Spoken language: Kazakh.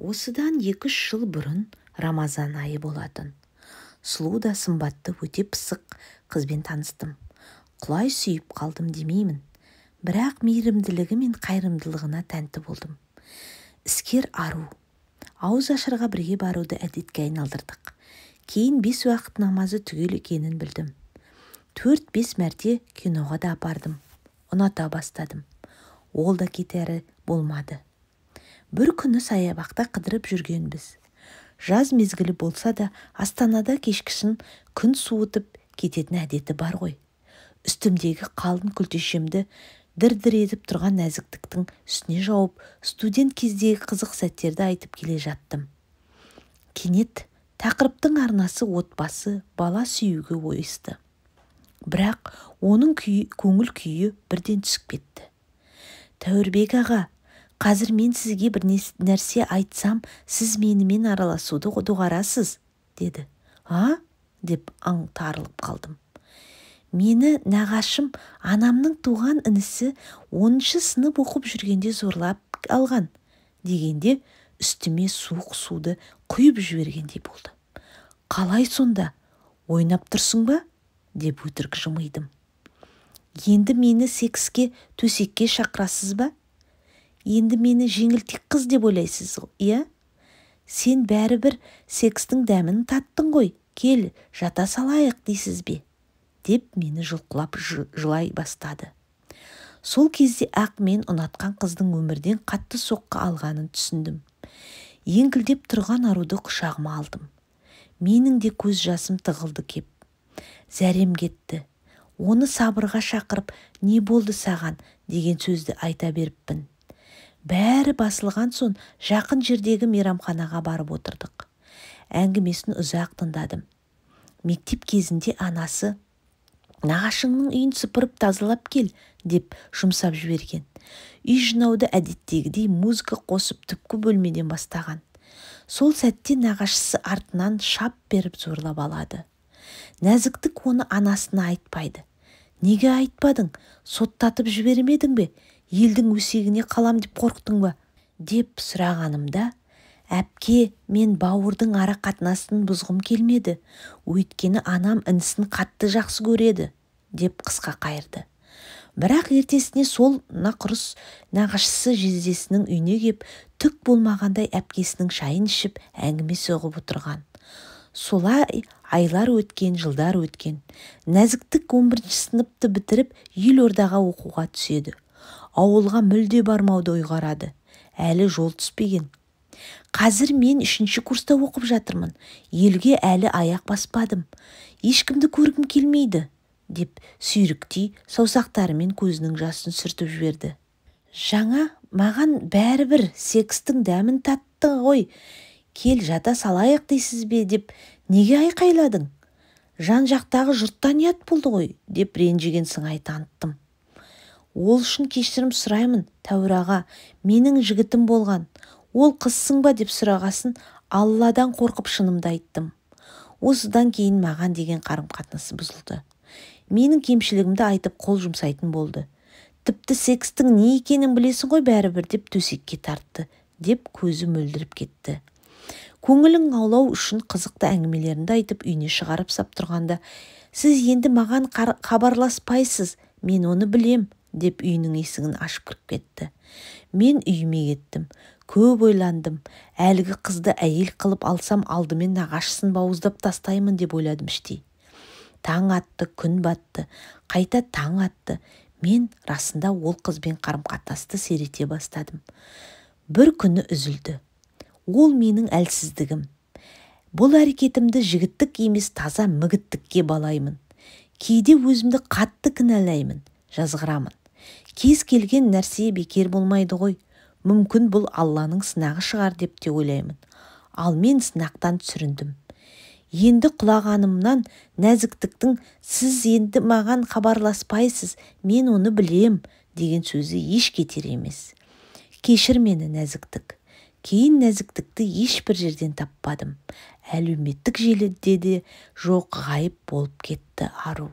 Осыдан 2-3 жыл бұрын Рамазан айы болатын. Сұлу да сымбатты, өте пысық қызбен таныстым. Құлай сүйіп қалдым демеймін, бірақ мейірімділігі мен қайырымдылығына тәнті болдым. Іскер ару. Ауыз ашарға бірге баруды әдетке айналдырдық. Кейін 5 уақыт намазы түгел екенін білдім. 4-5 мәрте киноға да апардым. Ұната бастадым. Ол да кетері болмады. Бір күні саябақта қыдырып жүргенбіз. Жаз мезгілі болса да, Астанада кешкісін күн суытып кететін әдеті бар ғой. Үстімдегі қалың күлтешемді дір-дір етіп тұрған нәзіктіктің үстіне жауып, студент кездегі қызық сәттерді айтып келе жаттым. Кенет тақырыптың арнасы отбасы, бала сүюге ойысты. Бірақ оның көңіл күйі бірден түсіп кетті. Тәуірбек аға, қазір мен сізге бір нәрсе айтсам, сіз менімен араласуды доғарасыз, деді. А? Деп аңтарылып қалдым. Мені нағашым, анамның туған інісі 10-шы сынып оқып жүргенде зорлап алған, дегенде үстіме суық суды құйып жібергендей болды. Қалай сонда? Ойнап тұрсың ба? Деп өтірік жымидым. Енді мені секске, төсекке шақырасыз ба? Енді мені жеңілтек қыз деп ойлайсыз, иә? Сен бәрібір секстің дәмін таттың ғой, кел, жата салайық дейсіз бе? Деп мені жұлқылап жылай бастады. Сол кезде ақ мен ұнатқан қыздың өмірден қатты соққы алғанын түсіндім. Еңкілдеп тұрған аруды құшағыма алдым. Менің де көз жасым тығылды кеп. Зәрем кетті. Оны сабырға шақырып, не болды саған деген сөзді айта беріппін. Бәрі басылған соң жақын жердегі мейрамханаға барып отырдық. Әңгімесін ұзақ тыңдадым. Мектеп кезінде анасы нағашыңның үйін сыпырып тазалап кел деп жұмсап жіберген. Үй жинауды әдеттегідей музыка қосып түпкі бөлмеден бастаған. Сол сәтте нағашысы артынан шап беріп зорлап алады. Нәзіктік оны анасына айтпайды. Неге айтпадың? Соттатып жібермедің бе? Елдің өсегіне қалам деп қорықтың ба? Деп сұрағанымда, әпке, мен бауырдың ара қатынасын бұзғым келмеді. Өйткені анам інісін қатты жақсы көреді, деп қысқа қайырды. Бірақ ертесіне сол нақұрыс нағашысы жездесінің үйіне кеп, түк болмағандай әпкесінің шайын ішіп, әңгіме соғып отырған. Солай айлар өткен, жылдар өткен. Нәзіктік 11-ші сыныпты бітіріп, елордаға оқуға түседі. Ауылға мүлде бармауды ұйғарады. Әлі жол түспеген. Қазір мен 3-ші курста оқып жатырмын. Елге әлі аяқ баспадым. Ешкімді көргім келмейді, деп сүйріктей саусақтарымен көзінің жасын сүртіп жіберді. Жаңа маған бәрібір секстің дәмін татты ғой. Кел жата салайық дейсіз бе деп неге айқайладың? Жан жақтағы жұрттан ұят болды ғой, деп ренжіген сыңай таныттым. Ол үшін кешірім сұраймын, Тәуір аға, менің жігітім болған. Ол қызсың ба деп сұрағасын Алладан қорқып шынымды айттым. Осыдан кейін маған деген қарым-қатынасы бұзылды. Менің кемшілігімді айтып қол жұмсайтын болды. Тіпті секстің не екенін білесің ғой бәрібір деп төсекке тартты, деп көзі мөлдіріп кетті. Көңілін аулау үшін қызықты әңгімелерінде айтып үйіне шығарып сап тұрғанда, сіз енді маған хабарласпайсыз, мен оны білем, деп үйінің есігін ашып кіріп кетті. Мен үйіме кеттім. Көп ойландым. Әлгі қызды әйел қылып алсам, алдымен нағашысын бауыздап тастаймын деп ойладым іштей. Таң атты, күн батты, қайта таң атты. Мен расында ол қызбен қарым-қатынасты серете бастадым. Бір күні үзілді. Ол менің әлсіздігім. Бұл әрекетімді жігіттік емес, таза мігіттікке балаймын. Кейде өзімді қатты кінәлаймын, жазғырамын. Кез келген нәрсе бекер болмайды ғой. Мүмкін бұл Алланың сынағы шығар деп те ойлаймын. Ал мен сынақтан сүріндім. Енді құлағанымнан нәзіктіктің сіз енді маған хабарласпайсыз, мен оны білем деген сөзі еш кетер емес. Кешір мені, нәзіктік. Кейін нәзіктікті ешбір жерден таппадым. Әлеуметтік желіде де жоқ, ғайып болып кетті ару.